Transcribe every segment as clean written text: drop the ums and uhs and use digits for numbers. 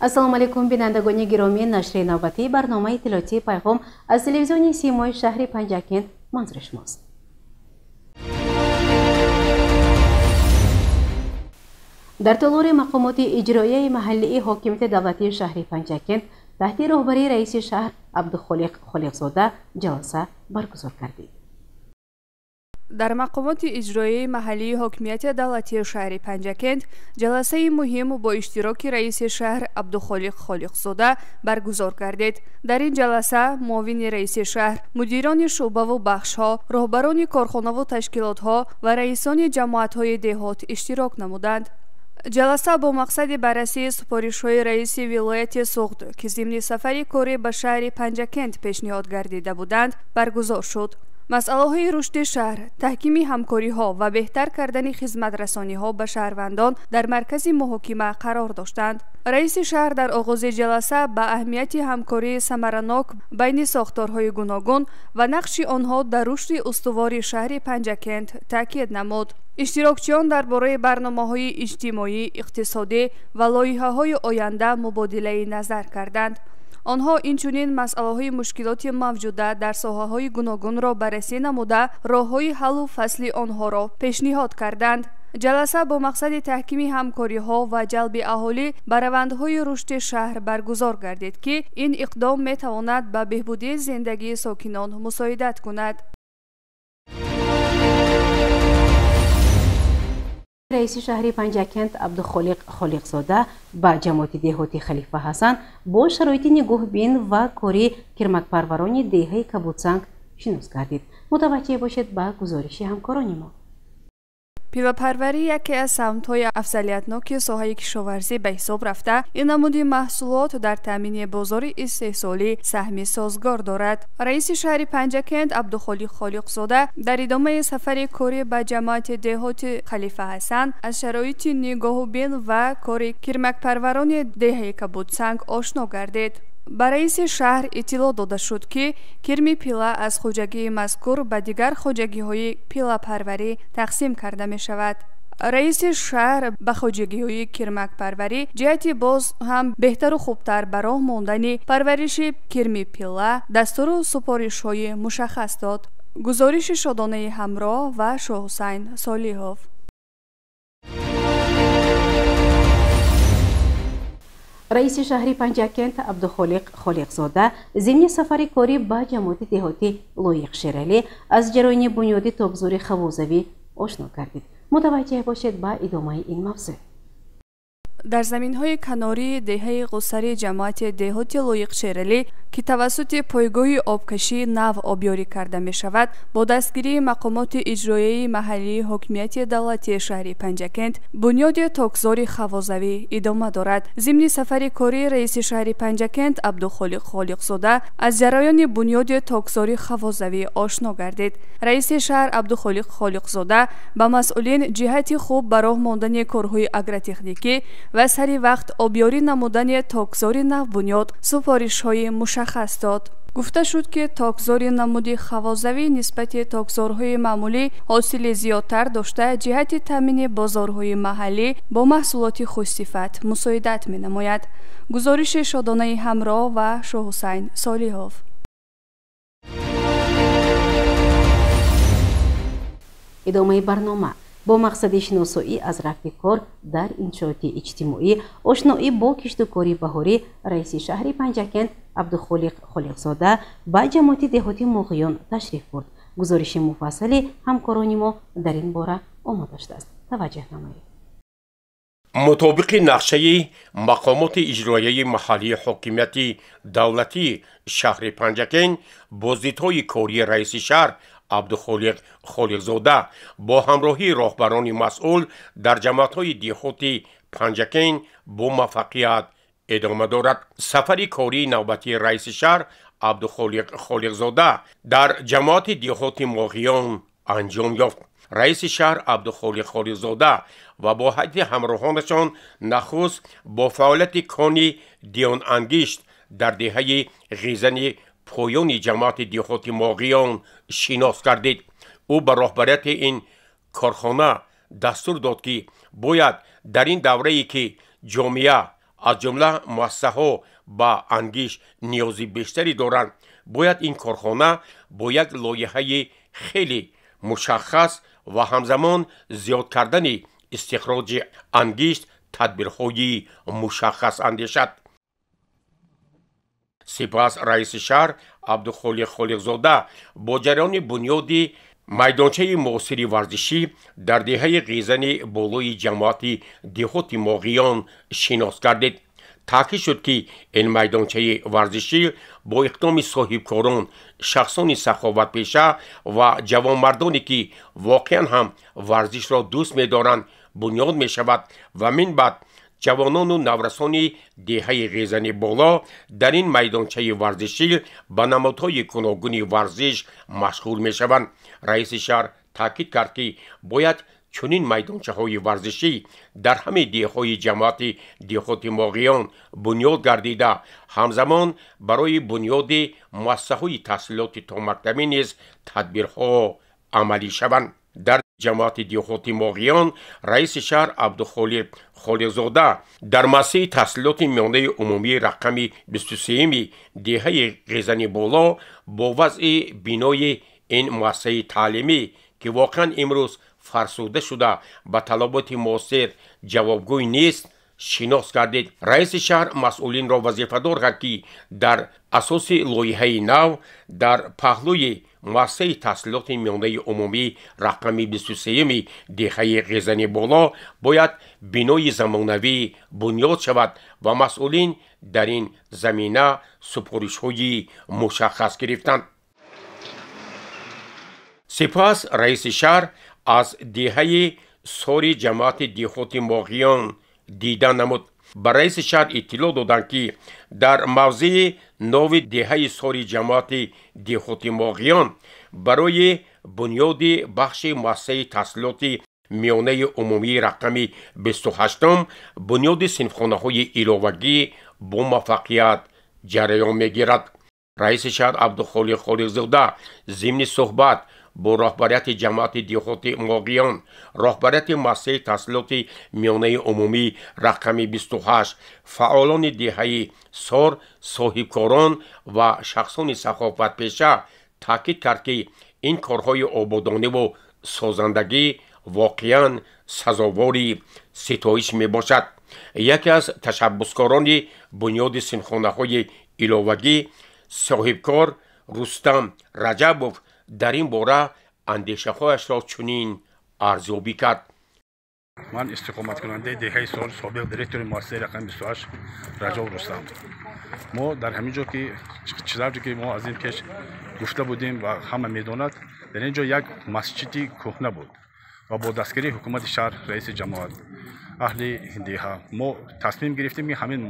Ассалому алайкум, бинандагони гиромӣ. Нашри навбатии барномаи иттилоотии «Пайғом» аз телевизиони Симои шаҳри Панҷакент манзури шумост. Дар толори мақомоти иҷроияи маҳаллии ҳокимияти давлатии шаҳри Панҷакент таҳти роҳбарии раиси шаҳр Абдухолиқ Холиқзода ҷаласа баргузор гардид. Дар мақомоти иҷроияи маҳаллии ҳокимияти давлатии шаҳри Панҷакент ҷаласаи муҳим бо иштироки раиси шаҳр Абдухолиқ Холиқзода баргузор гардид. Дар ин ҷаласа муовини раиси шаҳр, мудирони шӯъбаву бахшҳо, роҳбарони корхонаву ташкилотҳо ва раисони ҷамоатҳои деҳот иштирок намуданд. Ҷаласа бо мақсади баррасии супоришҳои раиси вилояти Суғд, ки зимни сафари корӣ ба шаҳри Панҷакент пешниҳод гардида буданд, баргузор шуд. Масъалаҳои рушди шаҳр, таҳкими ҳамкориҳо ва беҳтар кардани хизматрасониҳо ба шаҳрвандон дар маркази муҳокима қарор доштанд. Раиси шаҳр дар оғози ҷаласа ба аҳамияти ҳамкории самаранок байни сохторҳои гуногун ва нақши онҳо дар рушди устувори шаҳри Панҷакент таъкид намуд. Иштирокчиён дар бораи барномаҳои иҷтимоӣ, иқтисодӣ ва лоиҳаҳои оянда мубодилаи назар карданд. Онҳо инчунин масъалаҳои мушкилоти мавҷуда дар соҳаҳои гуногунро баррасӣ намуда, роҳҳои ҳаллу фасли онҳоро пешниҳод карданд. Ҷаласа бо мақсади таҳкими ҳамкориҳо ва ҷалби аҳолӣ ба равандҳои рушди шаҳр баргузор гардид, ки ин иқдом метавонад ба беҳбудии зиндагии сокинон мусоидат кунад. Раиси шаҳри Панҷакент Абдухолиқ Холиқзода ба ҷамоати деҳоти Халифа Ҳасан бо шароити нигоҳбин ва кори кирмакпарварони деҳаи Кабудсанг шинос гардид. Мутаваҷҷеҳ бошед ба гузориши ҳамкорони мо. Пилапарварӣ яке аз самтҳои афзалиятноки соҳаи кишоварзӣ ба ҳисоб рафта, ин намуди маҳсулот дар таъмини бозори истеҳсолӣ саҳми созгор дорад. Раиси шаҳри Панҷакент Абдухолиқ Холиқзода дар идомаи сафари корӣ ба ҷамоати деҳоти Халифа Ҳасан аз шароити нигоҳубин ва кори кирмакпарварони деҳаи Кабудсанг ошно гардид. Ба раиси шаҳр иттилоъ дода шуд, ки кирми пила аз хоҷагии мазкур ба дигар хоҷагиҳои пилапарварӣ тақсим карда мешавад. Раиси шаҳр ба хоҷагиҳои кирмакпарварӣ ҷиҳати боз ҳам беҳтару хубтар ба роҳ мондани парвариши кирми пила дастуру супоришҳои мушаххас дод. Гузориши Шодонаи Ҳамроҳ ва Шоҳҳусайн Солиҳов. Раиси шаҳри Панҷакент Абдухолиқ Холиқзода зимни сафари корӣ ба ҷамоати деҳоти Лоиқ Шералӣ аз ҷараёни бунёди токзори хавозавӣ ошно гардид. Мутаваҷҷеҳ бошед ба идомаи ин мавзӯъ. Дар заминҳои канории деҳаи Ғусари ҷамоати деҳоти Лоиқ Шералӣ, ки тавассути пойгоҳи обкашии нав обёрӣ карда мешавад, бо дастгирии мақомоти иҷроияи маҳаллии ҳокимияти давлатии шаҳри Панҷакент бунёди токзори хавозавӣ идома дорад. Зимни сафари кории раиси шаҳри Панҷакент Абдухолиқ Холиқзода аз ҷараёни бунёди токзори хавозавӣ ошно гардид. Раиси шаҳр Абдухолиқ Холиқзода ба масъулин ҷиҳати хуб ба роҳ мондани корҳои агротехникӣ ва сари вақт обёрӣ намудани токзори навбунёд супоришҳои мушаххас дод. Гуфта шуд, ки токзори намуди хавозавӣ нисбати токзорҳои маъмулӣ ҳосили зиёдтар дошта, ҷиҳати таъмини бозорҳои маҳаллӣ бо маҳсулоти хушсифат мусоидат менамояд. Гузориши Шодонаи Ҳамроҳ ва Шоҳҳусайн Солиҳов. Идомаи барнома бо мақсади шиносоӣ аз рафти кор дар иншооти иҷтимоӣ, ошноӣ бо киштукори баҳорӣ раиси шаҳри Панҷакент Абдухолиқ Холиқзода ба ҷамоати деҳоти Моғиён ташриф бурд. Гузориши муфассали ҳамкорони мо дар ин бора омода шудааст. Таваҷҷӯҳ намоед. Мутобиқи нақшаи мақомоти иҷроияи маҳаллии ҳокимияти давлатии шаҳри Панҷакент боздидҳои кории раиси шаҳр Абдухолиқ Холиқзода бо ҳамроҳии роҳбарони масъул дар ҷамоатҳои деҳоти Панҷакент бо муваффақият идома дорад. Сафари кории навбатии раиси шаҳр Абдухолиқ Холиқзода дар ҷамоати деҳоти Моғиён анҷом ёфт. Раиси шаҳр Абдухолиқ Холиқзода ва бо ҳайати ҳамроҳонашон нахуст бо фаъолияти кони Дионангишт дар деҳаи Ғизани поёни ҷамоати деҳоти Моғиён шинос гардид. Ӯ ба роҳбарияти ин корхона дастур дод, ки бояд дар ин даврае ки ҷомеа аз ҷумла муассисаҳо ба ангишт ниёзи бештаре доранд. Бояд ин корхона бо як лоиҳаи хеле мушаххас ва ҳамзамон зиёд кардани истихроҷи ангишт тадбирҳои мушаххас андешад. Сипас раиси шаҳр Абдухолиқ Холиқзода бо ҷараёни бунёди майдончаи муосири варзишӣ дар деҳаи Ғизани болои ҷамоати деҳоти Моғиён шинос гардид. Таъкид шуд, ки ин майдончаи варзишӣ бо иқдоми соҳибкорон, шахсони саховатпеша ва ҷавонмардоне, ки воқеан ҳам варзишро дӯст медоранд, бунёд мешавад ва минбаъд ҷавонону наврасони деҳаи Ғизани боло дар ин майдончаи варзишӣ ба намудҳои гуногуни варзиш машғул мешаванд. Раиси шаҳр таъкид кард, ки бояд чунин майдончаҳои варзишӣ дар ҳамаи деҳҳои ҷамоати деҳоти Моғиён бунёд гардида, ҳамзамон барои бунёди муассисаҳои таҳсилоти томактабӣ низ тадбирҳо амалӣ шаванд. Дар ҷамоати деҳоти Моғиён раиси шаҳр Абдухолиқ Холиқзода дар муассисаи таҳсилоти миёнаи умумии рақами 23-ми деҳаи Ғизани боло бо вазъи бинои ин муассисаи таълимӣ, ки воқеан имрӯз фарсуда шуда ба талаботи муосир ҷавобгӯй нест, шинос гардид. Раиси шаҳр масъулинро вазифадор кард, ки дар асоси лоиҳаи нав дар паҳлӯи муассисаи таҳсилоти миёнаи умумӣ рақами 23-ми деҳаи Ғизани боло бояд бинои замонавӣ бунёд шавад ва масъулин дар ин замина супоришҳои мушаххас гирифтанд. Сипас раиси шаҳр аз деҳаи Сори ҷамоати деҳоти Моғиён дида намуд. Ба раиси шаҳр иттилоъ доданд, ки дар мавзеи нави деҳаи Сори ҷамоати деҳоти Моғиён барои бунёди бахши муассисаи таҳсилоти миёнаи умумии рақами 28-ум бунёди синфхонаҳои иловагӣ бо муваффақият ҷараён мегирад. Раиси шаҳр Абдухолиқ Холиқзода зимни суҳбат бо роҳбарияти ҷамоати деҳоти Моғиён, роҳбарияти муассисаи таҳсилоти миёнаи умумӣ рақами 28, фаъолони деҳаи Сор, соҳибкорон ва шахсони саховатпеша таъкид кард, ки ин корҳои ободониву созандагӣ воқеан сазовори ситоиш мебошад. Яке аз ташаббускорони бунёди синфхонаҳои иловагӣ соҳибкор Рустам Раҷабов дар ин бора андешаҳояшро чунин арзёбӣ кард. Ман истиқоматкунандаи деҳаи Сор, собиқ директори муассисаи рақами 28 Раҷабов Рустам. Мо дар ҳамин ҷо, ки чӣ тавре ки мо аз ин пеш гуфта будем ва ҳама медонад, дар ин ҷо як масҷиди кӯҳна буд ва бо дастгирии ҳукумати шаҳр, раиси ҷамоат, аҳли деҳа мо тасмим гирифтем, ки ҳамин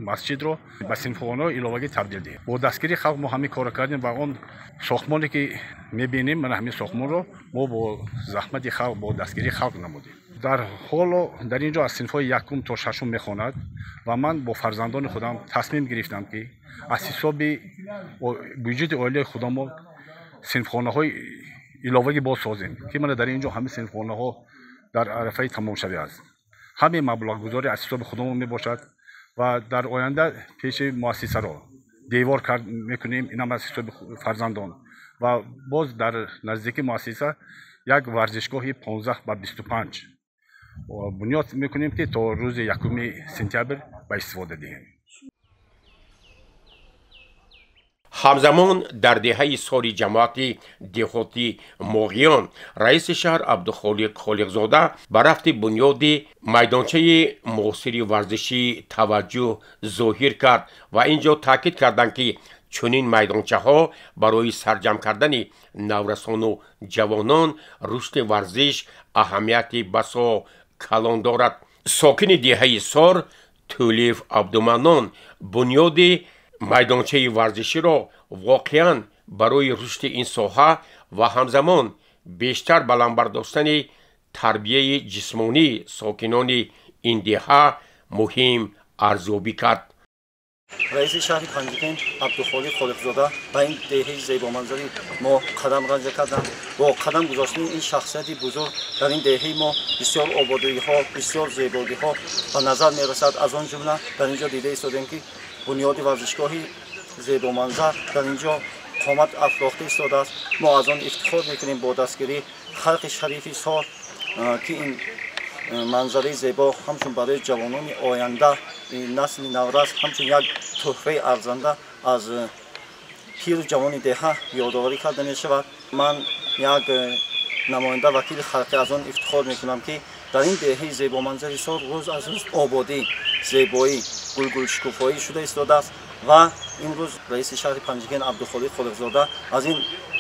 масҷидро ба синфхонаҳои иловагӣ табдил диҳем. Бо дастгирии халқ мо ҳамин корро кардем ва он сохтмоне ки мебинем, мана ҳамин сохтмонро мо бо заҳмати халқ, бо дастгирии халқ намудем. Дар ҳоло дар ин ҷо аз синфҳои якум то шашум мехонад ва ман бо фарзандони худам тасмим гирифтам, ки аз ҳисоби бюҷети оилаи худамо синфхонаҳои иловагӣ боз созем, ки мана дар ин ҷо ҳамин синфхонаҳо дар арафаи тамомшавӣ аст. Ҳамин маблағгузорӣ аз ҳисоби худамон мебошад ва дар оянда пеши муассисаро девор кард мекунем, инам аз ҳисоби фарзандон ва боз дар наздики муассиса як варзишгоҳи 15 ба 25 бунёд мекунем, ки то рӯзи 1 сентябр ба истифода диҳем. Ҳамзамон дар деҳаи Сори ҷамоати деҳоти Моғиён раиси шаҳр Абдухолиқ Холиқзода ба рафти бунёди майдончаи муосири варзишӣ таваҷҷӯҳ зоҳир кард ва ин ҷо таъкид карданд, ки чунин майдончаҳо барои сарҷамъ кардани наврасону ҷавонон, рушди варзиш аҳамияти басо калон дорад. Сокини деҳаи Сор Тӯлиев Абдуманнон бунёди майдончаи варзиширо воқеан барои рушди ин соҳа ва ҳамзамон бештар баланд бардоштани тарбияи ҷисмонии сокинони ин деҳа муҳим арзёбӣ кард. Раиси шаҳри Панҷакент Абдухолиқ Холиқзода ба ин деҳаи зебоманзари мо қадам ранҷа карданд. Бо қадам гузоштани ин шахсияти бузург дар ин деҳаи мо бисёр ободиҳо, бисёр зебогиҳо ба назар мерасад. Аз он ҷумла дар ин ҷо дида истодем, ки бунёди варзишгоҳи зебоманзар дар ин ҷо қомат афрохта истодааст. Мо аз он ифтихор мекунем бо дастгирии халқи шарифи Сор, ки ин манзараи зебо ҳамчун барои ҷавонони оянда, насли наврас, ҳамчун як тӯҳфаи арзанда аз пиру ҷавони деҳа ёдоварӣ карда мешавад. Ман як намоянда, вакили халқӣ аз он ифтихор мекунам, ки дар ин деҳаи зебоманзари Сор рӯз аз рӯз ободӣ, зебоӣ, гулгулшукуфоӣ шуда истодааст ва имрӯз раиси шаҳри Панҷакент Абдухолиқ Холиқзода аз ин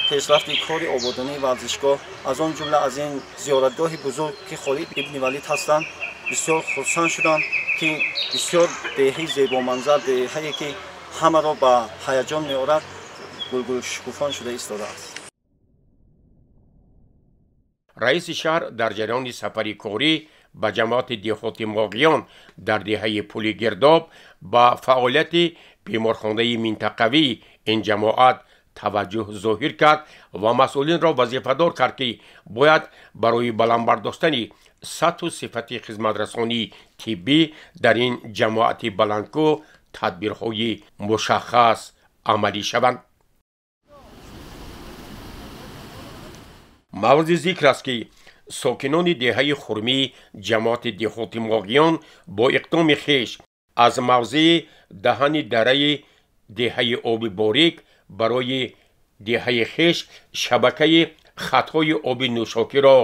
пешрафти кори ободонии варзишгоҳ, аз он ҷумла аз ин зиёратгоҳи бузург, ки Холид ибни Валид ҳастанд, бисёр хурсанд шуданд, ки бисёр деҳаи зебоманзар, деҳае ки ҳамаро ба ҳаяҷон меорад, гулгулшукуфон шуда истодааст. Раиси шаҳр дар ҷараёни сафари корӣ ба ҷамоати деҳоти Моғиён дар деҳаи Пули Гирдоб ба фаъолияти беморхонаи минтақавии ин ҷамоат таваҷҷӯҳ зоҳир кард ва масъулинро вазифадор кард, ки бояд барои баланд бардоштани сатҳу сифати хизматрасонии тиббӣ дар ин ҷамоати баландкӯҳ тадбирҳои мушаххас амалӣ шаванд. Мавриди зикр аст, ки сокинони деҳаи Хурмӣ ҷамоати деҳоти Моғиён бо иқдоми хеш аз мавзеи даҳани дараи деҳаи Оби Борик барои деҳаи хеш шабакаи хатҳои оби нӯшокиро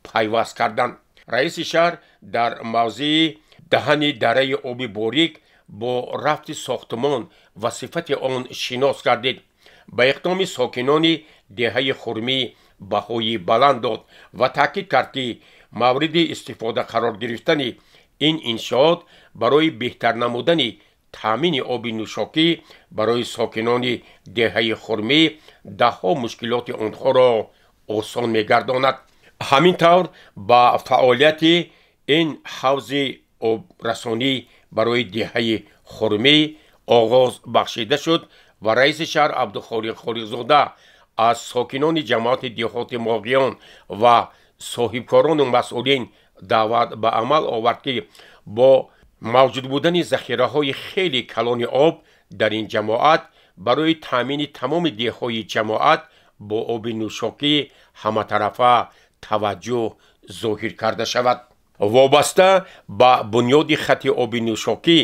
пайваст карданд. Раиси шаҳр дар мавзеи даҳани дараи Оби Борик бо рафти сохтмон ва сифати он шинос гардид. Ба иқдоми сокинони деҳаи Хурмӣ баҳои баланд дод ва таъкид кард, ки мавриди истифода қарор гирифтани ин иншоот барои беҳтар намудани таъмини оби нӯшокӣ барои сокинони деҳаи Хурмӣ даҳҳо мушкилоти онҳоро осон мегардонад. Ҳамин тавр ба фаъолияти ин ҳавзи обрасонӣ барои деҳаи Хурмӣ оғоз бахшида шуд ва раиси шаҳр Абдухолиқ Холиқзода аз сокинони ҷамоати деҳоти Моғиён ва соҳибкорону масъулин даъват ба амал овард, ки бо мавҷуд будани захираҳои хеле калони об дар ин ҷамоат барои таъмини тамоми деҳҳои ҷамоат бо оби нӯшокӣ ҳаматарафа таваҷҷӯҳ зоҳир карда шавад. Вобаста ба бунёди хати оби нӯшокӣ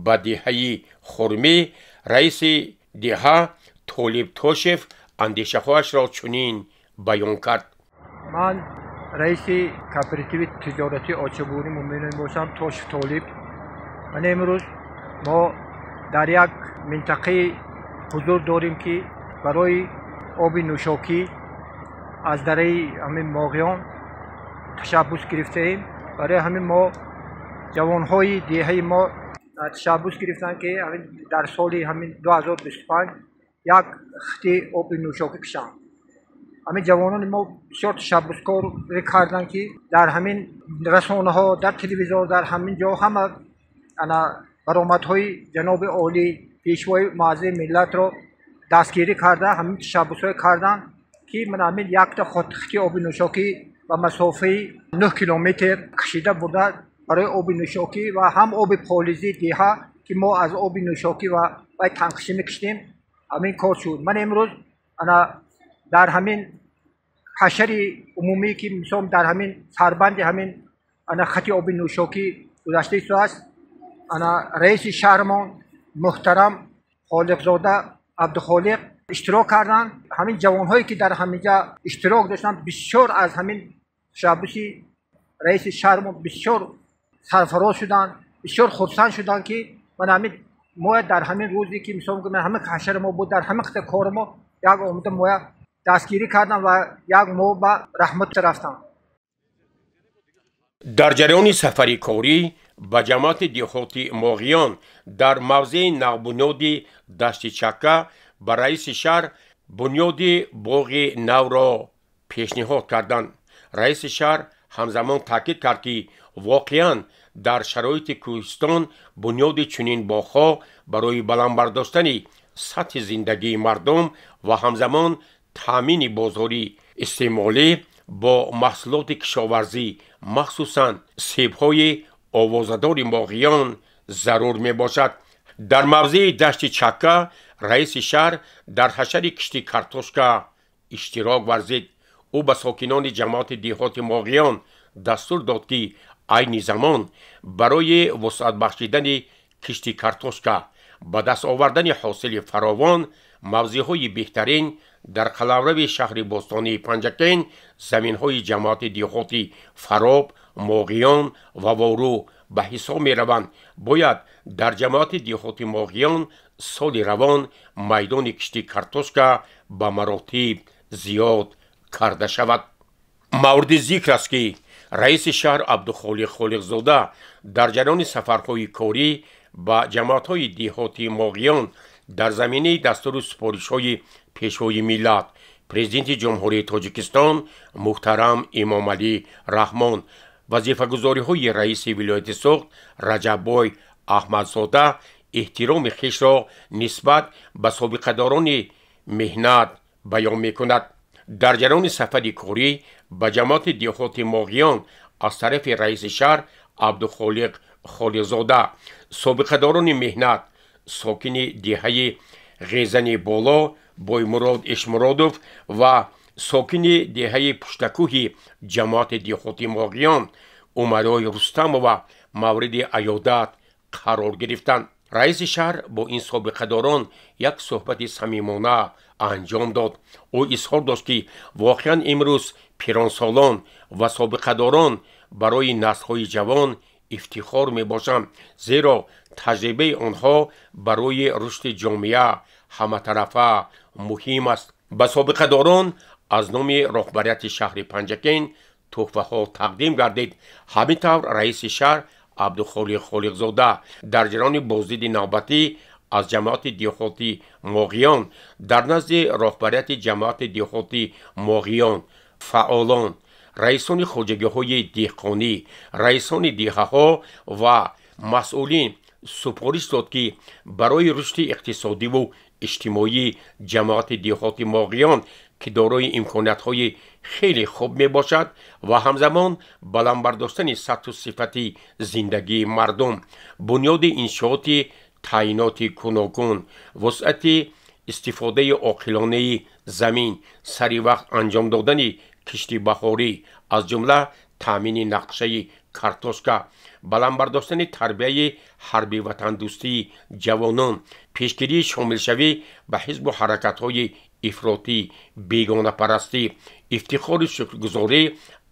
ба деҳаи Хурмӣ раиси деҳа Толиб Тошев андешаҳояшро чунин баён кард. Ман раиси кооперативи тиҷоратии Очабурӣ мебошам, Тошев Толиб. Ман имрӯз мо дар як минтақаи ҳузур дорем, ки барои оби нӯшокӣ аз дараи ҳамин Моғиён ташаббус гирифтаем. Барои ҳамин мо ҷавонҳои деҳаи мо ташаббус гирифтанд, ки дар соли ҳамин 2025 як хити оби нӯшокӣ кашанд. Ҳамин ҷавонони мо бисёр ташаббускорӣ карданд, ки дар ҳамин расонаҳо, дар телевизор, дар ҳамин ҷо ҳама ана баромадҳои ҷаноби олӣ, пешвои муаззами миллатро дастгирӣ карда, ҳамин ташаббусҳое карданд, ки ман ҳамин якта хити оби нӯшокӣ ба масофаи 9 километр кашида бурда барои оби нӯшокӣ ва ҳам оби полизии деҳа, ки мо аз оби нӯшокӣ ва вай танқишӣ мекашидем, ҳамин кор шуд. Ман имрӯз ана дар ҳамин ҳашари умумӣ, ки мисол дар ҳамин сарбанди ҳамин ана хати оби нӯшокӣ гузашта истодааст, ана раиси шаҳрмон муҳтарам Холиқзода Абдухолиқ иштирок карданд. Ҳамин ҷавонҳое, ки дар ҳаминҷа иштирок доштанд, бисёр аз ҳамин ташаббуси раиси шаҳрмон бисёр сарфароз шуданд, бисёр хурсанд шуданд, ки ман ҳамин мо дар ҳамин рӯзе, ки мисол ҳамин ҳашари мо буд, дар ҳамин қитъа кори мо як омада моя дастгирӣ карданд ва як мо ба раҳмат рафтанд. Дар ҷараёни сафари корӣ ба ҷамоати деҳоти Моғиён дар мавзеи навбунёди Дашти Чакка ба раиси шаҳр бунёди боғи навро пешниҳод карданд. Раиси шаҳр ҳамзамон таъкид кард, ки воқеан дар шароити кӯҳистон бунёди чунин боғҳо Барои баланд бардоштани сатҳи зиндагии мардум ва ҳамзамон таъмини бозори истеъмолӣ бо маҳсулоти кишоварзӣ, махсусан себҳои овозадори Моғиён зарур мебошад. Дар мавзеи дашти Чакка раиси шаҳр дар ҳашари кишти картошка иштирок варзид. Ӯ ба сокинони ҷамоати деҳоти Моғиён дастур дод, ки айни замон барои вусъат бахшидани кишти картошка, ба даст овардани ҳосили фаровон, мавзеъҳои беҳтарин дар қаламрави шаҳри бостонии Панҷакент заминҳои ҷамоати деҳоти Фароб, Моғиён ва Вору ба ҳисоб мераванд. Бояд дар ҷамоати деҳоти Моғиён соли равон майдони кишти картошка ба маротиб зиёд карда шавад. Мавриди зикр аст, ки раиси шаҳр Абдухолиқ Холиқзода дар ҷараёни сафарҳои корӣ ба ҷамоатҳои деҳоти Моғиён дар заминаи дастуру супоришҳои Пешвои миллат, Президенти Ҷумҳурии Тоҷикистон муҳтарам Эмомалӣ Раҳмон, вазифагузориҳои раиси вилояти Суғд Раҷаббой Аҳмадзода эҳтироми хешро нисбат ба собиқадорони меҳнат баён мекунад. Дар ҷараёни сафари корӣ ба ҷамоати деҳоти Моғиён аз тарафи раиси шаҳр Абдухолиқ Холиқзода собиқадорони меҳнат, сокини деҳаи Ғезани Боло Боймурод Ишмуродов ва сокини деҳаи Пуштакӯҳи ҷамоати деҳоти Моғиён Умарой Рустамова мавриди аёдат қарор гирифтанд. Раиси шаҳр бо ин собиқадорон як суҳбати самимона анҷом дод. Ӯ изҳор дошт, ки воқеан имрӯз пиронсолон ва собиқадорон барои наслҳои ҷавон ифтихор мебошанд, зеро таҷрибаи онҳо барои рушди ҷомеа ҳаматарафа муҳим аст. Ба собиқадорон аз номи роҳбарияти шаҳри Панҷакент тӯҳфаҳо тақдим гардид. Ҳамин тавр раиси шаҳр Абдухолиқ Холиқзода дар ҷараёни боздиди навбатӣ аз ҷамоати деҳоти Моғиён дар назди роҳбарияти ҷамоати деҳоти Моғиён, фаъолон, раисони хоҷагиҳои деҳқонӣ, раисони деҳаҳо ва масъулин супориш дод, ки барои рушди иқтисодиву иҷтимоии ҷамоати деҳоти Моғиён, ки дорои имкониятҳои хеле хуб мебошад, ва ҳамзамон баланд бардоштани сатҳу сифати зиндагии мардум, бунёди иншооти таъиноти гуногун, вусъати истифодаи оқилонаи замин, сари вақт анҷом додани кишти баҳорӣ, аз ҷумла таъмини нақшаи картошка, баланд бардоштани тарбияи ҳарби ватандӯстии ҷавонон, пешгирии шомилшавӣ ба ҳизбу ҳаракатҳои ифротӣ, бегонапарастӣ, ифтихору шукргузорӣ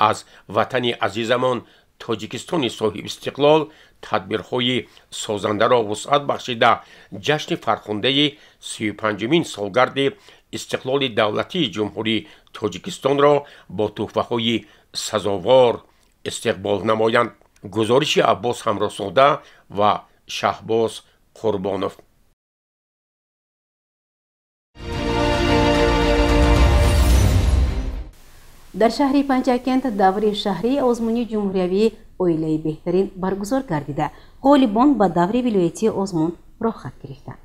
аз ватани азизамон Тоҷикистони соҳибистиқлол тадбирҳои созандаро вусъат бахшида, ҷашни фархундаи 35-умин солгарди истиқлоли давлатии Ҷумҳурии Тоҷикистонро бо тӯҳфаҳои сазовор истиқбол намоянд. Гузориши Аббос Ҳамроҳзода ва Шаҳбоз Қурбонов. Дар шаҳри Панҷакент даври шаҳрии озмуни ҷумҳуриявии оилаи беҳтарин баргузор гардида, ғолибон ба даври вилоятии озмун роҳхат гирифтанд.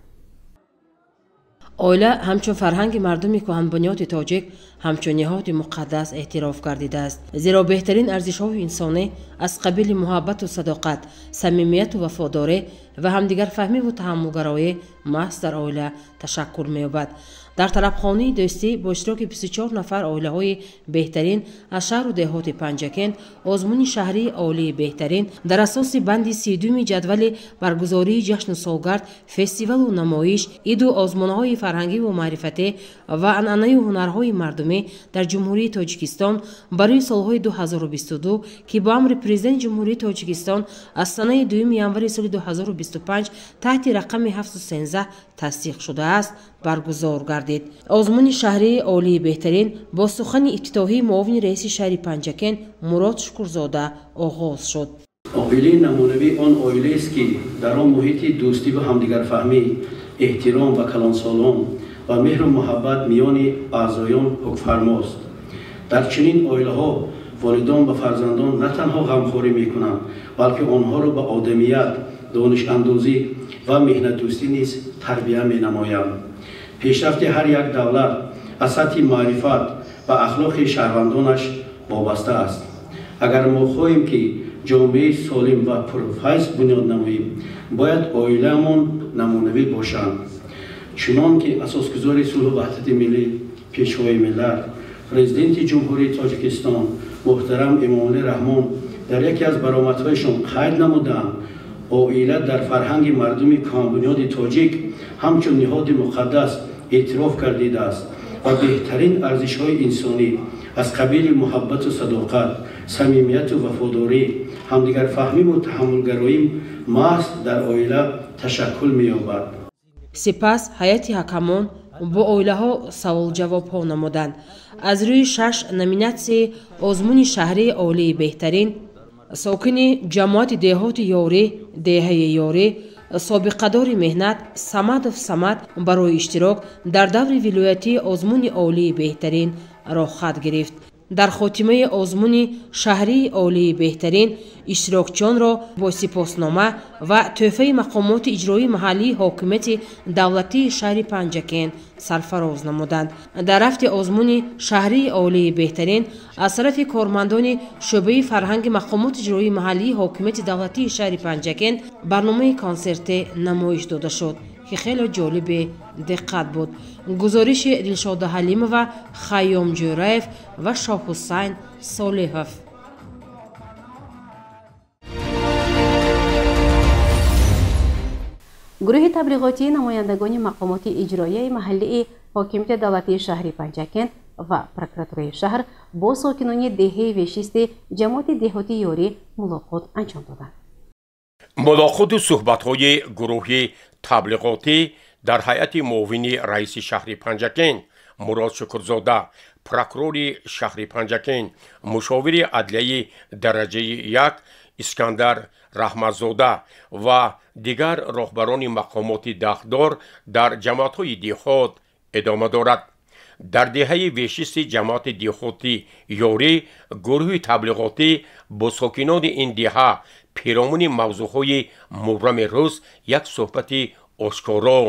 Оила ҳамчун фарҳанги мардуми кӯҳанбунёди тоҷик, ҳамчун ниҳоди муқаддас эътироф гардидааст, зеро беҳтарин арзишҳои инсонӣ аз қабили муҳаббату садоқат, самимияту вафодорӣ ва ҳамдигарфаҳмиву таҳаммулгароӣ маҳз дар оила ташаккул меёбад. Дар тарабхонаи дӯстӣ бо иштироки 24 нафар оилаҳои беҳтарин аз шаҳру деҳоти Панҷакент озмуни шаҳрии оилаи беҳтарин дар асоси банди 32-ми ҷадвали баргузории ҷашну солгард, фестивалу намоиш, иду озмунҳои фарҳангиву маърифатӣ ва анъанаю ҳунарҳои мардумӣ дар Ҷумҳурии Тоҷикистон барои солҳои 2022, ки бо амри Президенти Ҷумҳурии Тоҷикистон аз санаи 2 январи соли 2025 таҳти рақами 713 тасдиқ шудааст, баргузор гардид. Озмуни шаҳрии оилаи беҳтарин бо сухани ифтитоҳии муовини раиси шаҳри Панҷакент Мурод Шукурзода оғоз шуд. Оилаи намунавӣ он оилаест, ки дар он муҳити дӯстӣ ва ҳамдигарфаҳмӣ, эҳтиром ба калонсолон ва меҳру муҳаббат миёни аъзоён ҳукмфармост. Дар чунин оилаҳо волидон ба фарзандон на танҳо ғамхорӣ мекунанд, балки онҳоро ба одамият, донишандозӣ ва меҳнатдӯстӣ низ тарбия менамоянд. Пешрафти ҳар як давлат аз сатҳи маърифат ва ахлоқи шаҳрвандонаш вобаста аст. Агар мо хоҳем, ки ҷомеаи солим ва пурфайз бунёд намоем, бояд оилаамон намунавӣ бошанд. Чунон ки асосгузори сулҳу ваҳдати миллӣ, Пешвои миллат, Президенти Ҷумҳурии Тоҷикистон муҳтарам Эмомалӣ Раҳмон дар яке аз баромадҳояшон қайд намуданд, оила дар фарҳанги мардуми кӯҳанбунёди тоҷик ҳамчун ниҳоди муқаддас эътироф гардидааст ва беҳтарин арзишҳои инсонӣ аз қабили муҳаббату садоқат, самимияту вафодорӣ, ҳамдигарфаҳмиву таҳаммулгароӣ маҳз дар оила ташаккул меёбад. Сипас ҳайати ҳакамон бо оилаҳо саволҷавобҳо намуданд. Аз рӯи 6 номинатсияи озмуни шаҳрии оилаи беҳтарин сокини ҷамоати деҳоти Ёрӣ, деҳаи Ёрӣ, собиқадори меҳнат Самадов Самад барои иштирок дар даври вилоятии озмуни оилаи беҳтарин роҳхат гирифт. Дар хотимаи озмуни шаҳрии оилаи беҳтарин иштирокчиёнро бо сипоснома ва тӯҳфаи мақомоти иҷроии маҳаллии ҳокимияти давлатии шаҳри Панҷакент сарфароз намуданд. Дар рафти озмуни шаҳрии оилаи беҳтарин аз тарафи кормандони шӯъбаи фарҳанги мақомоти иҷроии маҳаллии ҳокимияти давлатии шаҳри Панҷакент барномаи консерте намоиш дода шуд, ки хеле ҷолиби диққат буд. Гузориши Дилшода Ҳалимова, Хайём Ҷӯраев ва Шоҳҳусайн Солиҳов. Гурӯҳи таблиғотии намояндагони мақомоти иҷроияи маҳаллии ҳокимияти давлатии шаҳри Панҷакент ва прокуратураи шаҳр бо сокинони деҳаи Вешисти ҷамоати деҳоти Ёрӣ мулоқот анҷом доданд. Мулоқоту суҳбатҳои гурӯҳи таблиғотӣ дар ҳайати муовини раиси шаҳри Панҷакент Мурод Шукрзода, прокурори шаҳри Панҷакент, мушовири адлияи дараҷаи 1 Искандар Раҳматзода ва дигар роҳбарони мақомоти дахлдор дар ҷамоатҳои деҳот идома дорад. Дар деҳаи Вешисти ҷамоати деҳоти Ёрӣ гурӯҳи таблиғотӣ бо сокинони ин деҳа пиромуни мавзӯъҳои мубрами рӯз як суҳбати ошкоро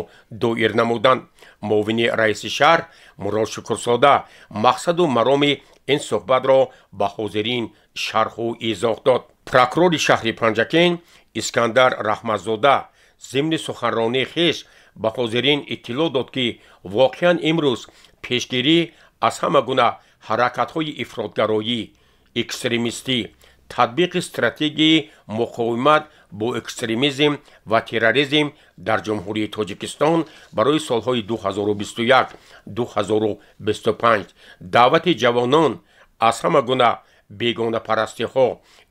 доир намуданд. Муовини раиси шаҳр Мурод Шукрзода мақсаду мароми ин суҳбатро ба ҳозирин шарҳу изоҳ дод. Прокурори шаҳри Панҷакент Искандар Раҳматзода зимни суханронии хеш ба ҳозирин иттилоъ дод, ки воқеан имрӯз пешгирӣ аз ҳама гуна ҳаракатҳои ифротгароӣ, экстремистӣ, татбиқи стратегияи муқовимат бо экстремизм ва терроризм дар Ҷумҳурии Тоҷикистон барои солҳои 2021-2025, даъвати ҷавонон аз ҳама гуна бегонапарастиҳо,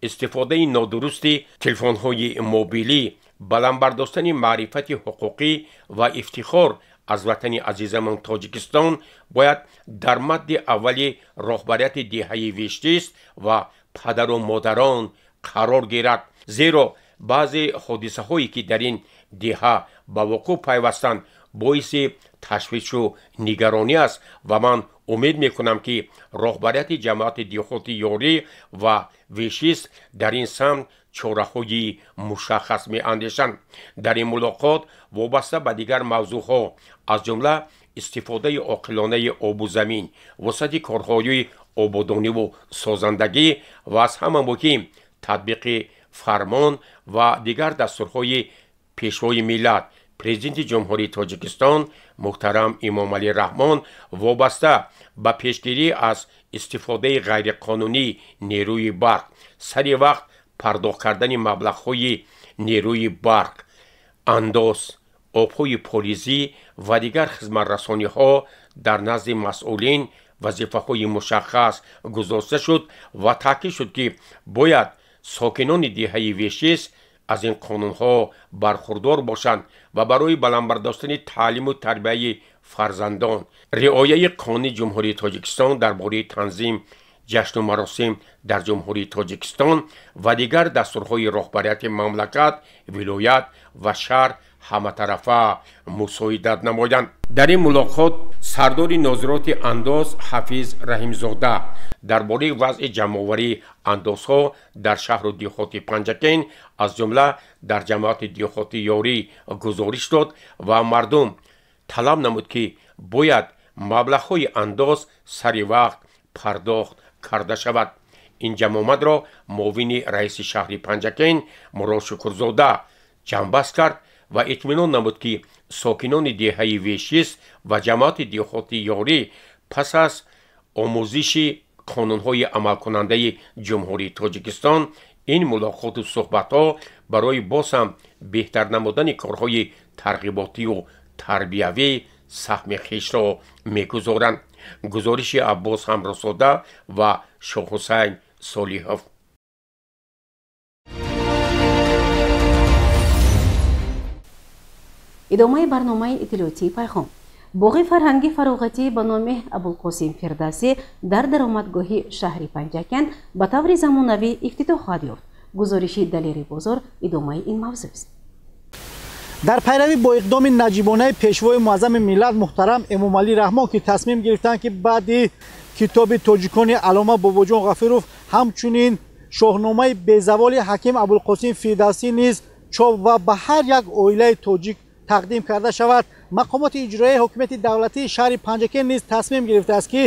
истифодаи нодурусти телефонҳои мобилӣ, баланд бардоштани маърифати ҳуқуқӣ ва ифтихор аз ватани азизамон Тоҷикистон бояд дар мадди аввали роҳбарияти деҳаи Вештист ва падару модарон қарор гирад. Зеро баъзе ҳодисаҳое ки дар ин деҳа ба вуқӯъ пайвастанд боиси ташвишу нигаронӣ аст ва ман умед мекунам, ки роҳбарияти ҷамоати деҳоти Ёрӣ ва Вешист дар ин самт чораҳои мушаххас меандешанд. Дар ин мулоқот вобаста ба дигар мавзӯъҳо, аз ҷумла истифодаи оқилонаи обу замин, вусъати корҳои ободониву созандагӣ ва аз ҳама муҳим татбиқи фармон ва дигар дастурҳои Пешвои миллат, Президенти Ҷумҳурии Тоҷикистон муҳтарам Эмомалӣ Раҳмон вобаста ба пешгирӣ аз истифодаи ғайриқонунии нерӯи барқ, сари вақт пардохт кардани маблағҳои нерӯи барқ, андоз, обҳои полизӣ ва дигар хизматрасониҳо дар назди масъулин вазифаҳои мушаххас гузошта шуд ва таъкид шуд, ки бояд сокинони деҳаи Вешист аз ин қонунҳо бархурдор бошанд ва барои баланд бардоштани таълиму тарбияи фарзандон, риояи қонуни Ҷумҳурии Тоҷикистон дар бораи танзим ҷашну маросим дар Ҷумҳурии Тоҷикистон ва дигар дастурҳои роҳбарияти мамлакат, вилоят ва шаҳр ҳаматарафа мусоидат намоянд. Дар ин мулоқот сардори нозироти андоз Ҳафиз Раҳимзода дар бораи вазъи ҷамъоварии андозҳо дар шаҳру деҳоти Панҷакент, аз ҷумла дар ҷамоати деҳоти Ёрӣ гузориш дод ва мардум талаб намуд, ки бояд маблағҳои андоз сари вақт пардохт карда шавад. Ин ҷамъомадро муовини раиси шаҳри Панҷакент Мурод Шукурзода ҷамъбаст кард ва итминон намуд, ки сокинони деҳаи Вешист ва ҷамоати деҳоти Ёрӣ пас аз омӯзиши қонунҳои амалкунандаи Ҷумҳурии Тоҷикистон ин мулоқоту суҳбатҳо барои боз ҳам беҳтар намудани корҳои тарғиботию тарбиявӣ саҳми хешро мегузоранд. Гузориши Аббос Ҳамрозода ва Шоҳҳусайн Солиҳов. Идомаи барномаи иттилоотии «Пайғом». Боғи фарҳанги фароғатӣ ба номи Абулқосим Фирдавсӣ дар даромадгоҳи шаҳри Панҷакент ба таври замонавӣ ифтитоҳ хоҳад ёфт. Гузориши Далери Бозор идомаи ин мавзӯст. Дар пайравӣ бо иқдоми наҷибонаи пешвои муаззами миллат муҳтарам Эмомалӣ Раҳмон, ки тасмим гирифтанд, ки баъди китоби тоҷикони аллома Бобоҷон Ғафуров ҳамчунин шоҳномаи безаволи ҳаким Абулқосим Фирдавсӣ низ чоп ва ба ҳар як оилаи тоҷик тақдим карда шавад, мақомоти иҷроияи ҳокимияти давлатии шаҳри Панҷакент низ тасмим гирифтааст, ки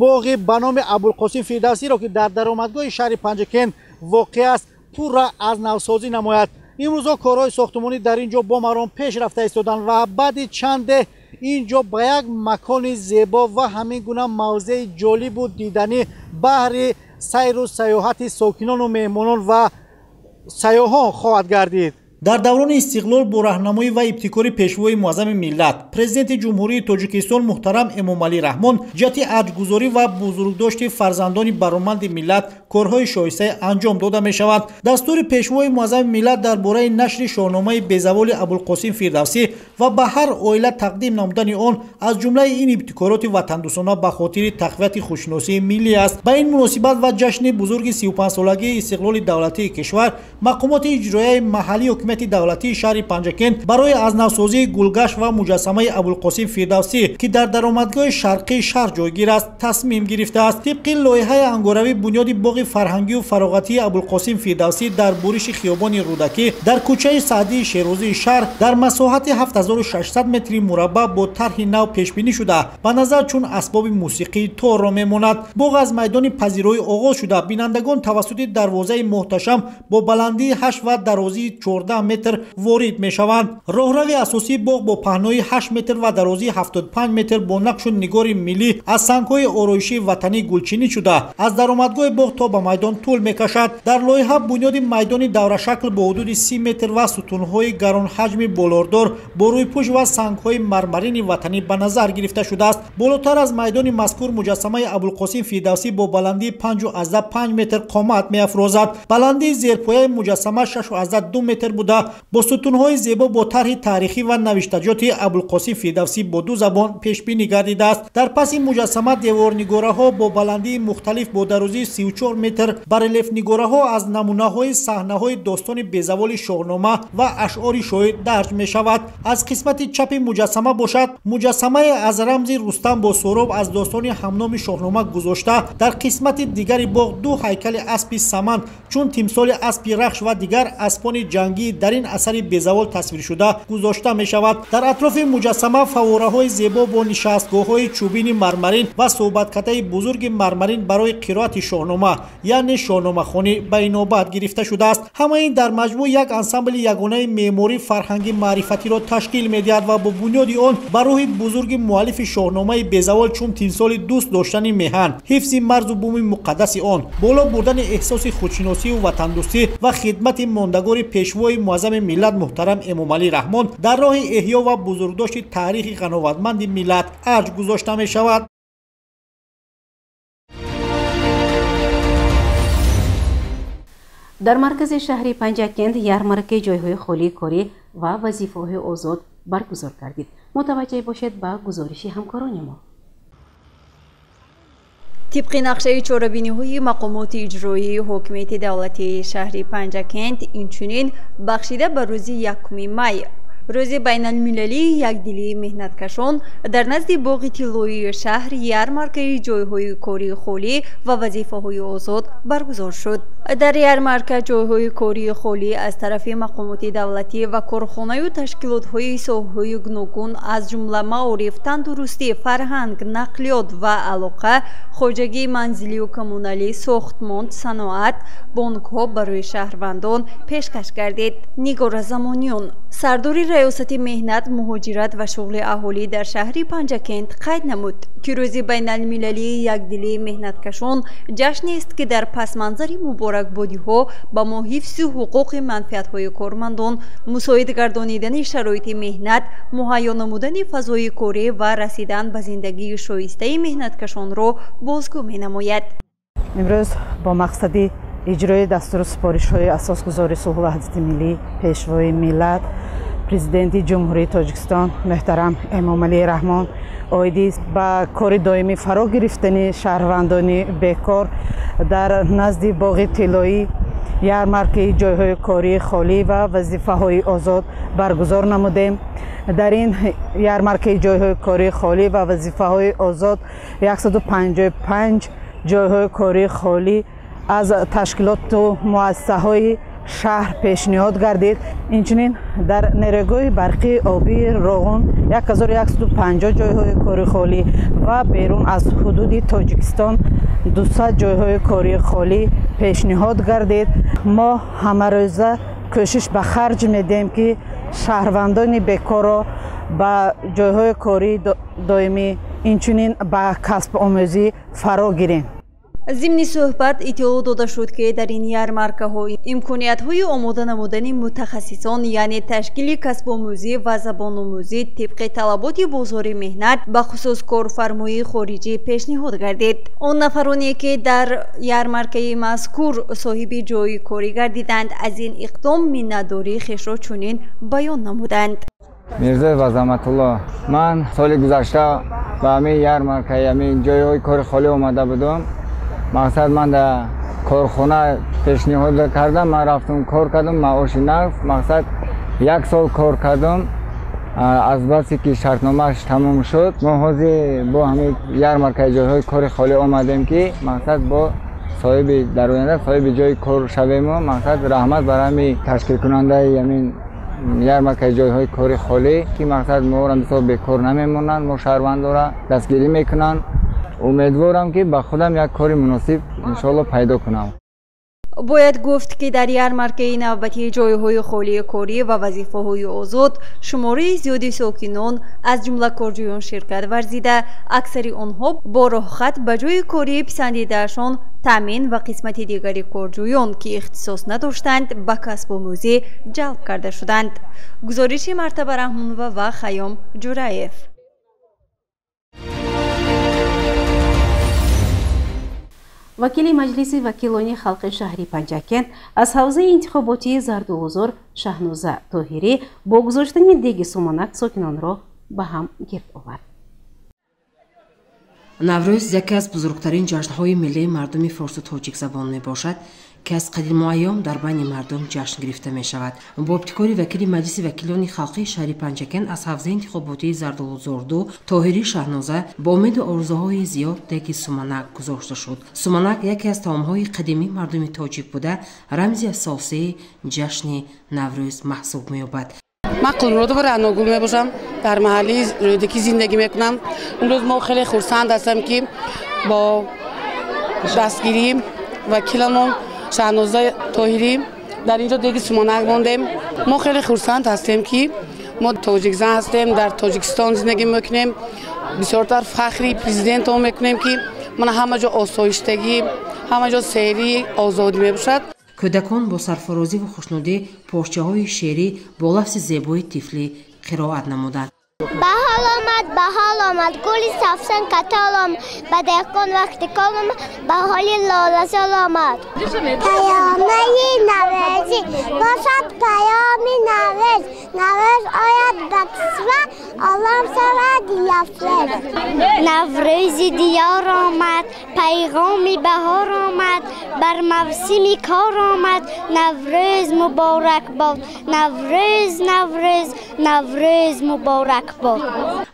боғи ба номи Абулқосим Фирдавсиро, ки дар даромадгоҳи шаҳри Панҷакент воқеъ аст, пурра аз навсозӣ намояд. Имрӯзҳо корҳои сохтумонӣ дар ин ҷо бо маром пеш рафта истоданд ва баъди чанде ин ҷо ба як макони зебо ва ҳамин гуна мавзеи ҷолибу диданӣ баҳри сайру сайёҳати сокинону меҳмонон ва сайёҳон хоҳад гардид. Дар даврони истиқлол бо раҳнамоӣ ва ибтикори пешвои муаззами миллат, президенти Ҷумҳурии Тоҷикистон муҳтарам Эмомалӣ Раҳмон, ҷиҳати арҷгузорӣ ва бузургдошти фарзандони бароманди миллат корҳои шоистае анҷом дода мешаванд. Дастури пешвои муаззами миллат дар бораи нашри шоҳномаи безаволи Абулқосим Фирдавсӣ ва ба ҳар оила тақдим намудани он аз ҷумлаи ин ибтикороти ватандӯстона ба хотири тақвияти худшиносии миллӣ аст. Ба ин муносибат ва ҷашни бузурги 35-солагии истиқлоли давлатии кишвар мақомоти иҷроияи маҳаллии ҳокимияти давлатии шаҳри Панҷакент барои аз навсозии гулгашт ва муҷассамаи Абулқосим Фирдавсӣ, ки дар даромадгоҳи шарқии шаҳр ҷойгир аст, тасмим гирифтааст. Тибқи лоиҳаи ангоравӣ бунёди боғи фарҳангию фароғатии Абулқосим Фирдавсӣ дар буриши хиёбони Рӯдакӣ дар кӯчаи Саъдии Шерозии шаҳр дар масоҳати 7600 метри мураббаъ бо тарҳи нав пешбинӣ шуда, ба назар чун асбоби мусиқии торро мемонад. Боғ аз майдони пазироӣ оғоз шуда, бинандагон тавассути дарвозаи муҳташам бо баландии 8 ва дарозии 14 метр ворид мешаванд. Роҳрави асосии боғ бо паҳнои 8 метр ва дарозии 75 метр бо нақшу нигори миллӣ аз сангҳои ороишии ватанӣ гулчинӣ шуда, аз даромадгоҳи боғ то ба майдон тӯл мекашад. Дар лоиҳа бунёди майдони даврашакл бо ҳудуди 30 метр ва сутунҳои гаронҳаҷми болордор бо рӯйпӯш ва сангҳои мармарини ватанӣ ба назар гирифта шудааст. Болотар аз майдони мазкур муҷассамаи Абулқосим Фирдавсӣ бо баландии 5,5 метр қомат меафрозад. Баландии зерпояи муҷассама 6,2 метр буда, бо сутунҳои зебо бо тарҳи таърихӣ ва навиштаҷоти Абулқосим Фирдавсӣ бо ду забон пешбинӣ гардидааст. Дар паси муҷассама деворнигораҳо бо баландии мухталиф бо дарозии 34 метр барелефнигораҳо аз намунаҳои саҳнаҳои достони безаволи шоҳнома ва ашъори шоир дарҷ мешавад. Аз қисмати чапи муҷассама бошад, муҷассамае аз рамзи Рустам бо Сӯроб аз достони ҳамноми шоҳнома гузошта, дар қисмати дигари боғ ду ҳайкали аспи саманд чун тимсоли аспи Рахш ва дигар аспони ҷангӣ дар ин асари безавол тасвиршуда гузошта мешавад. Дар атрофи муҷассама фаввораҳои зебо бо нишастгоҳҳои чӯбини мармарин ва суҳбаткатаи бузурги мармарин барои қироати шоҳнома, яъне шоҳномахонӣ, ба инобат гирифта шудааст. Ҳамаи ин дар маҷмӯъ як ансамбли ягонаи меъморӣ фарҳанги маърифатиро ташкил медиҳад ва бо бунёди он ба рӯҳи бузурги муаллифи шоҳномаи безавол чун тимсоли дӯст доштани меҳан, ҳифзи марзу буми муқаддаси он, боло бурдани эҳсоси худшиносию ватандӯстӣ ва хидмати мондагори пешвои муаззами миллат муҳтарам Эмомалӣ Раҳмон дар роҳи эҳё ва бузургдошти таърихи ғановатманди миллат арҷ гузошта мешавад. Дар маркази шаҳри Панҷакент ярмаркаи ҷойҳои холии корӣ ва вазифаҳои озод баргузор гардид. Мутаваҷҷеҳ бошед ба гузориши ҳамкорони мо. Тибқи нақшаи чорабиниҳои мақомоти иҷроии ҳокимияти давлатии шаҳри Панҷакент, инчунин бахшида ба рӯзи 1 май Рӯзи байналмилалии якдилии меҳнаткашон дар назди боғи тиллоии шаҳр ярмаркаи ҷойҳои кории холӣ ва вазифаҳои озод баргузор шуд. Дар ярмарка ҷойҳои кории холӣ аз тарафи мақомоти давлатӣ ва корхонаю ташкилотҳои соҳаҳои гуногун, аз ҷумла маориф, тандурустӣ, фарҳанг, нақлиёт ва алоқа, хоҷагии манзилию коммуналӣ, сохтмон, саноат, бонкҳо барои шаҳрвандон пешкаш гардид. Нигора Замониён, сардори раёсати меҳнат, муҳоҷират ва шуғли аҳолӣ дар шаҳри Панҷакент қайд намуд, ки рӯзи байналмилалии якдилии меҳнаткашон ҷашнест, ки дар пасманзари муборакбодиҳо ба мо ҳифзи ҳуқуқи манфиатҳои кормандон, мусоид гардонидани шароити меҳнат, муҳайё намудани фазои корӣ ва расидан ба зиндагии шоистаи меҳнаткашонро бозгӯ менамояд. Имрӯз бо мақсади иҷрои дастуру супоришҳои асосгузори сулҳу ваҳдати миллӣ, пешвои миллат, президенти Ҷумҳурии Тоҷикистон муҳтарам Эмомалӣ Раҳмон оиди ба кори доимӣ фаро гирифтани шаҳрвандони бекор дар назди боғи тиллоӣ ярмаркаи ҷойҳои кории холӣ ва вазифаҳои озод баргузор намудем. Дар ин ярмаркаи ҷойҳои кории холӣ ва вазифаҳои озод 155 ҷойҳои кории холӣ аз ташкилоту муассисаҳои шаҳр пешниҳод гардид. Инчунин дар нерӯгоҳи барқии обии Роғун 1150 ҷойҳои кори холӣ ва берун аз ҳудуди Тоҷикистон 200 ҷойҳои кори холӣ пешниҳод гардид. Мо ҳамарӯза кӯшиш ба харҷ медиҳем, ки шаҳрвандони бекорро ба ҷойҳои кории доимӣ, инчунин ба касбомӯзӣ фаро гирем. Зимни суҳбат иттилоъ дода шуд, ки дар ин ярмаркаҳо имкониятҳои омода намудани мутахассисон, яъне ташкили касбомӯзӣ ва забономӯзӣ тибқи талаботи бозори меҳнат, бахусус корфармоии хориҷӣ пешниҳод гардид. Он нафароне, ки дар ярмаркаи мазкур соҳиби ҷойи корӣ гардиданд, аз ин иқдом миннатдории хешро чунин баён намуданд. Мирзоев Азаматулло, ман соли гузашта ба ҳамин ярмаркаи ҳамин ҷойҳои кори холӣ омада будам. Мақсад ман дар корхона пешниҳод кардам, ман рафтам кор кардам, маоши нақд. Мақсад як сол кор кардам, аз басе ки шартномааш тамом шуд, мо ҳозир бо ҳамин ярмаркаи ҷойҳои кори холӣ омадем, ки мақсад бо соҳиби дар оянда соҳиби ҷои кор шавему. Мақсад раҳмат бар ҳамин ташкилкунандаи ҳамин ярмаркаи ҷойҳои кори холӣ, ки мақсад моро мисол бекор намемонанд, мо шаҳрвандора дастгирӣ мекунанд. Умедворам, ки ба худам як кори муносиб иншоалло пайдо кунам. Бояд гуфт, ки дар ярмаркаи навбатии ҷойҳои холии корӣ ва вазифаҳои озод шумораи зиёди сокинон, аз ҷумла корҷӯён ширкат варзида, аксари онҳо бо роҳхат ба ҷойи кории писандидаашон таъмин ва қисмати дигари корҷӯён, ки ихтисос надоштанд, ба касбомӯзӣ ҷалб карда шуданд. Гузориши Мартаба Раҳмонова ва Хайём Ҷураев. Вакили Маҷлиси вакилони халқи шаҳри Панҷакент аз ҳавзаи интихоботии Зардуғузор Шаҳноза Тоҳирӣ бо гузоштани деги суманак сокинонро ба ҳам гирд овард. Наврӯз яке аз бузургтарин ҷашнҳои миллии мардуми форсу тоҷикзабон мебошад, ки аз қадимуайём дар байни мардум ҷашн гирифта мешавад. Бо ибтикори вакили Маҷлиси вакилони халқии шаҳри Панҷакент аз ҳавзаи интихоботии Зардолузорду Тоҳирӣ Шаҳноза бо умеду орзуҳои зиёд деги суманак гузошта шуд. Суманак яке аз таомҳои қадимии мардуми тоҷик буда, рамзи асосии ҷашни Наврӯз маҳсуб меёбад. Ман Қулмуродова Раъногул мебошам, дар маҳаллаи Рӯдакӣ зиндагӣ мекунам. Имрӯз мо хеле хурсанд ҳастем, ки бо дастгирии вакиламон Шаҳноза Тоҳирӣ дар инҷо деги суманак мондем. Мо хеле хурсанд ҳастем, ки мо тоҷикзан ҳастем, дар Тоҷикистон зиндагӣ мекунем. Бисёртар фахри президентон мекунем, ки мана ҳама ҷо осоиштагӣ, ҳама ҷо серӣ, озодӣ мебошад. Кӯдакон бо сарфарозӣ ва хушнудӣ порчаҳои шеърӣ бо лафзи зебои тифлӣ қироат намуданд. Баҳор омад, баҳор омад, гули сафсан катор омад, ба деҳқон вақти кор омад, ба ҳоли лолазор омад. Паёмаи Наврӯзӣ бошад паёми Наврӯз, Наврӯз ояд ба кишвар, олам шавад дилафрӯз. Наврӯзи диёр омад, пайғоми баҳор омад, бар мавсими кор омад, Наврӯз муборак бод, Наврӯз, Наврӯз, Наврӯз муборак бод.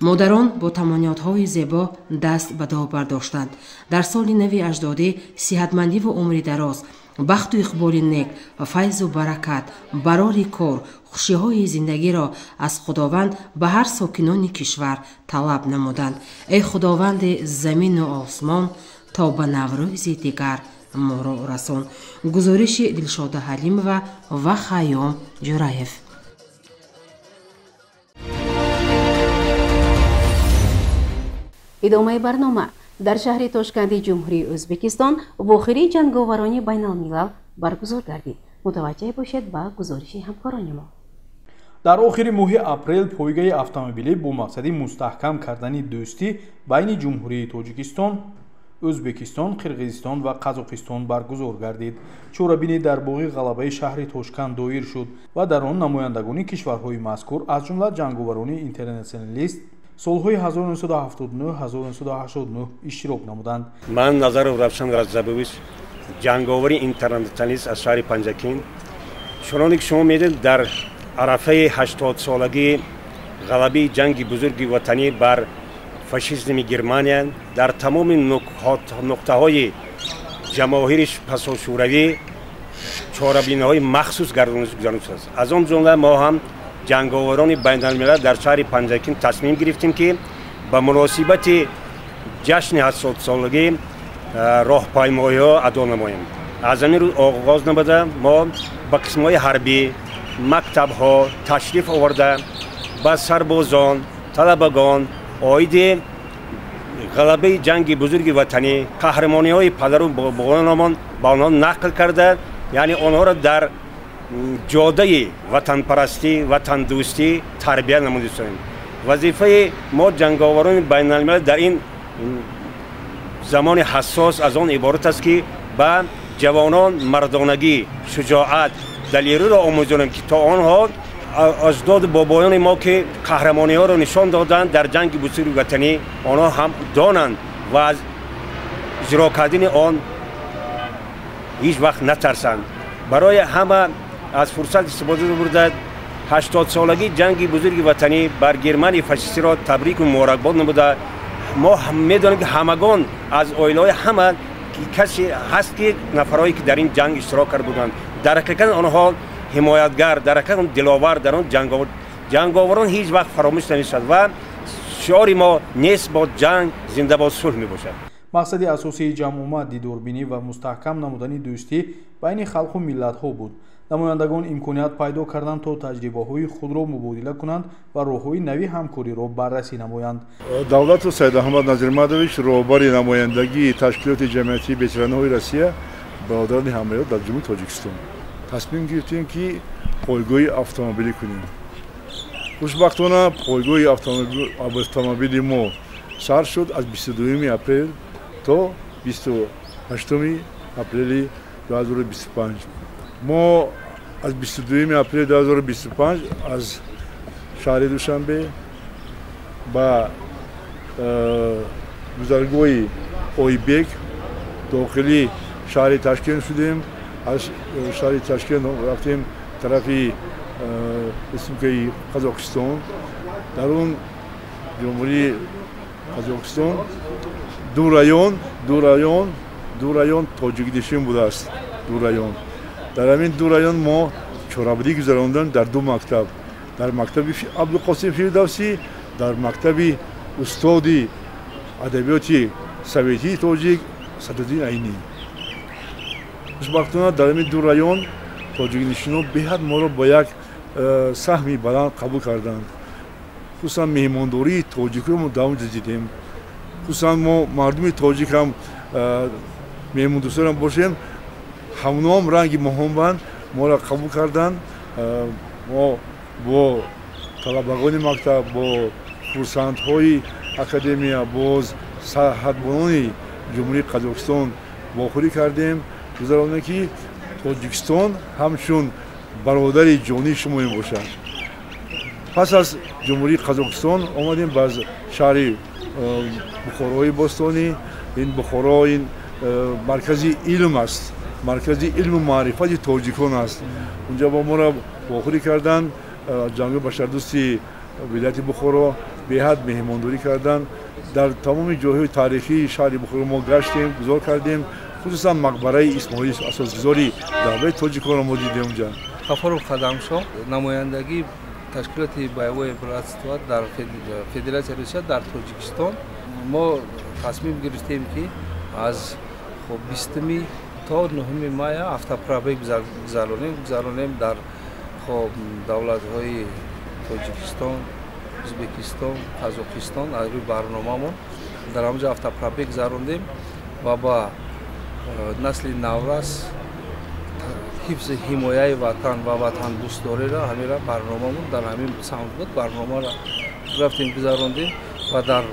Модарон бо таманниётҳои зебо даст ба дуо бардоштанд. Дар соли нави аҷдодӣ сиҳатмандиву умри дароз, бахту иқболи нек, файзу баракат, барори кор, хушиҳои зиндагиро аз Худованд ба ҳар сокинони кишвар талаб намуданд. Эй Худованди замину осмон, то ба Наврӯзи дигар моро расон. Гузориши Дилшода Ҳалимова ва Хайём Ҷураев. Идомаи барнома. Дар шаҳри Тошканди Ҷумҳурии Ӯзбекистон вохирии ҷанговарони байналмилал баргузор гардид. Мутаваҷҷеҳ бошед ба гузориши ҳамкорони мо. Дар охири моҳи апрел пойгаи автомобилӣ бо мақсади мустаҳкам кардани дӯстӣ байни Ҷумҳурии Тоҷикистон, Ӯзбекистон, Қирғизистон ва Қазоқистон баргузор гардид. Чорабинӣ дар боғи ғалабаи шаҳри Тошканд доир шуд ва дар он намояндагони кишварҳои мазкур, аз ҷумла ҷанговарони интернатсионалист солҳои 1979-1989 иштирок намуданд. Ман Назаров Равшан Раҷабович, ҷанговари интернатсионалист аз шаҳри Панҷакент. Чуноне ки шумо медонед, дар арафаи 80-солагии ғалабаи ҷанги бузурги ватанӣ бар фашизми Германия дар тамоми нуқтаҳои ҷамоҳири пасошӯравӣ чорабиниҳои махсус гузаронида шудааст. Аз он ҷумла мо ҳам ҷанговарони байналмилал дар шаҳри Панҷакент тасмим гирифтем, ки ба муносибати ҷашни 80-солагӣ роҳпаймоиҳо адо намоем. Аз ҳамин рӯз оғоз намуда мо ба қисмҳои ҳарбӣ, мактабҳо ташриф оварда, ба сарбозон, талабагон оиди ғалабаи ҷанги бузурги ватанӣ, қаҳрамониҳои падару бобоёнамон ба онҳо нақл карда, яъне онҳоро дар ҷодаи ватанпарастӣ, ватандӯстӣ тарбия намудистем. Вазифаи мо ҷанговарони байналмилал дар ин замони ҳассос аз он иборат аст, ки ба ҷавонон мардонагӣ, шуҷоат, далериро омӯзонем, ки то онҳо аҷдоду бобоёни мо, ки қаҳрамониҳоро нишон доданд дар ҷанги бузурги ватанӣ, онҳо ҳам донанд ва аз иҷро кардани он ҳеҷ вақт натарсанд. Барои ҳама аз фурсат истифода бурда 80-солагии ҷанги бузурги ватанӣ бар Германияи фашистиро табрику муборакбод намуда, мо медонем, ки ҳамагон аз оилаҳои ҳама касе ҳаст, ки нафарҳое ки дар ин ҷанг иштирок карда буданд, дар ҳақиқат онҳо ҳимоятгар, дар ҳақиқат диловар, дар он ҷанговарон ҳеҷ вақт фаромӯш намешавад ва шиори мо нест бод ҷанг, зинда бод сулҳ мебошад. Мақсади асосии ҷамъомад дидорбинӣ ва мустаҳкам намудани дӯстӣ байни халқу миллатҳо буд. Намояндагон имконият пайдо карданд, то таҷрибаҳои худро мубодила кунанд ва роҳҳои нави ҳамкориро баррасӣ намоянд. Давлату Сайдаҳмад Назирмадович, роҳбари намояндагии ташкилоти ҷамъиятии ветеранҳои Россия, бародарони ҳамаёт дар Ҷумҳурии Тоҷикистон, тасмим гирифтем, ки пойгоҳи автомобилӣ кунем. Хушбахтона пойгоҳи автомобили мо сар шуд аз 22 апрел то 28 апрели 2025. Мо аз 22 апрели 2025 аз шаҳри Душанбе ба гузаргоҳи Ойбек дохили шаҳри Ташкент шудем. Аз шаҳри Ташкент рафтем тарафи республикаи Қазоқистон. Дар он ҷумҳурии Қазоқистон ду район тоҷикнишин будааст. Ду район. Дар ҳамин ду район мо чорабинӣ гузарондем дар ду мактаб. Дар мактаби Абдуқосим Фирдавсӣ, дар мактаби устоди адабиёти советии тоҷик Садриддин Айнӣ. Хушбахтона дар ҳамин ду район тоҷикнишинон беҳад моро бо як саҳми баланд қабул карданд. Хусусан меҳмондории тоҷикро мо дар он ҷо дидем. Хусусан мо мардуми тоҷик ҳам меҳмондӯстонам бошем, ҳамоноам ранги моҳонбанд моро қабул карданд. Мо бо талабагони мактаб, бо Курсантҳои академия, боз сарҳадбонони Ҷумҳурии Қазоқистон вохӯрӣ кардем, гузаронем, ки Тоҷикистон ҳамчун бародари ҷонии шумо мебошад. Пас аз Ҷумҳурии Қазоқистон омадем ба шаҳри Бухорои бостонӣ. Ин Бухоро ин маркази илм аст, маркази илму маърифати тоҷикон аст. Унҷа бо моро вохӯрӣ карданд. Ҷамъияти башардӯсти вилояти Бухоро беҳад меҳмондорӣ карданд. Дар тамоми ҷойҳои таърихии шаҳри Бухоро мо гаштем, гузор кардем, хусусан мақбараи Исмоили асосгузори давлати тоҷиконро мо дидем унҷа. Ғафуров Қадамшоҳ, намояндагии ташкилоти боевое братство дар Федератсияи Русия дар Тоҷикистон. Мо тасмим гирифтем, ки аз 20 то 9 мая автопробег гузаронем дар давлатҳои Тоҷикистон, Ӯзбекистон, Қазоқистон. Аз рӯи барномамон дар ҳамҷо автопробег гузарондем ва ба насли наврас ҳифзи ҳимояи ватан ва ватандӯстдориро ҳамира барномамон дар ҳамин самт буд. Барномаро рафтем, гузарондем ва дар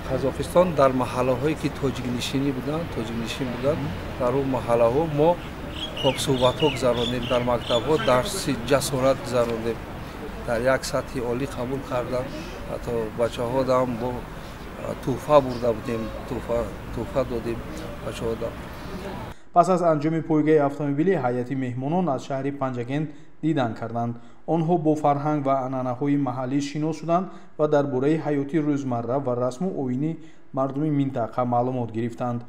Қазоқистон дар маҳаллаҳое ки тоҷикнишин буданд, дар он маҳаллаҳо мо суҳбатҳо гузарондем, дар мактабҳо дарси ҷасорат гузарондем, дар як сатҳи олӣ қабул карданд. Ҳатто бачаҳодам бо тӯҳфа бурда будем, тӯҳфа додем бачаҳодам. Пас аз анҷоми пойгаи автомобилӣ ҳайати меҳмонон аз шаҳри Панҷакент дидан карданд. Онҳо бо фарҳанг ва анъанаҳои маҳаллӣ шинос шуданд ва дар бораи ҳаёти рӯзмарра ва расму оини мардуми минтақа маълумот гирифтанд.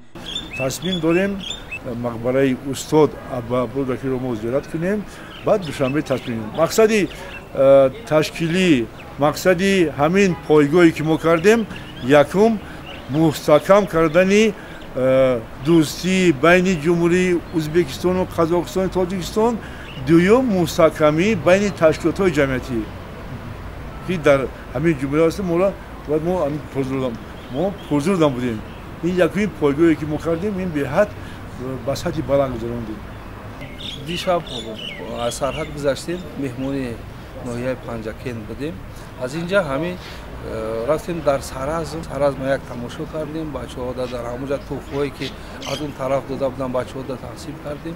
Тасмим дорем мақбараи устод Абдуракиро мо зиёрат кунем, баъд Душанбе тасмим. Мақсади ташкилӣ, мақсади ҳамин пойгоҳе ки мо кардем, якум мустаҳкам кардани дӯстӣ байни Ҷумҳурии Ӯзбекистону Қазоқистону Тоҷикистон, дуюм мустаҳкамӣ байни ташкилотҳои ҷамъиятӣ, ки дар ҳамин ҷумҳурӣ ҳастем. Моро бояд мо пурзурдам будем. Ин якумин пойгоҳе ки мо кардем, ин беҳад ба сатҳи баланд гузарондем. Дишаб аз сарҳад гузаштем, меҳмони ноҳияи Панҷакент будем. Аз инҷа ҳамин рафтем дар Саразм. Саразм як тамошо кардем, бачаҳода дар ҳамонҷа тӯҳфаҳое ки аз он тараф дода буданд, бачаҳода тақсим кардем.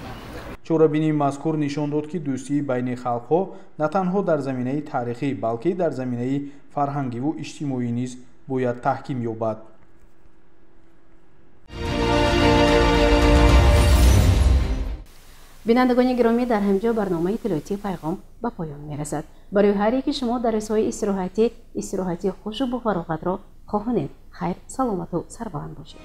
Чорабинии мазкур нишон дод, ки дӯстии байни халқҳо на танҳо дар заминаи таърихӣ, балки дар заминаи фарҳангиву иҷтимоӣ низ бояд таҳким ёбад. Бинандагони гиромӣ, дар ҳамҷо барномаи иттилоотии пайғом ба поён мерасад. Барои ҳар яки шумо дар рӯзҳои истироҳатӣ хушу бофароғатро хоҳонем. Хайр, саломату сарбаланд бошед.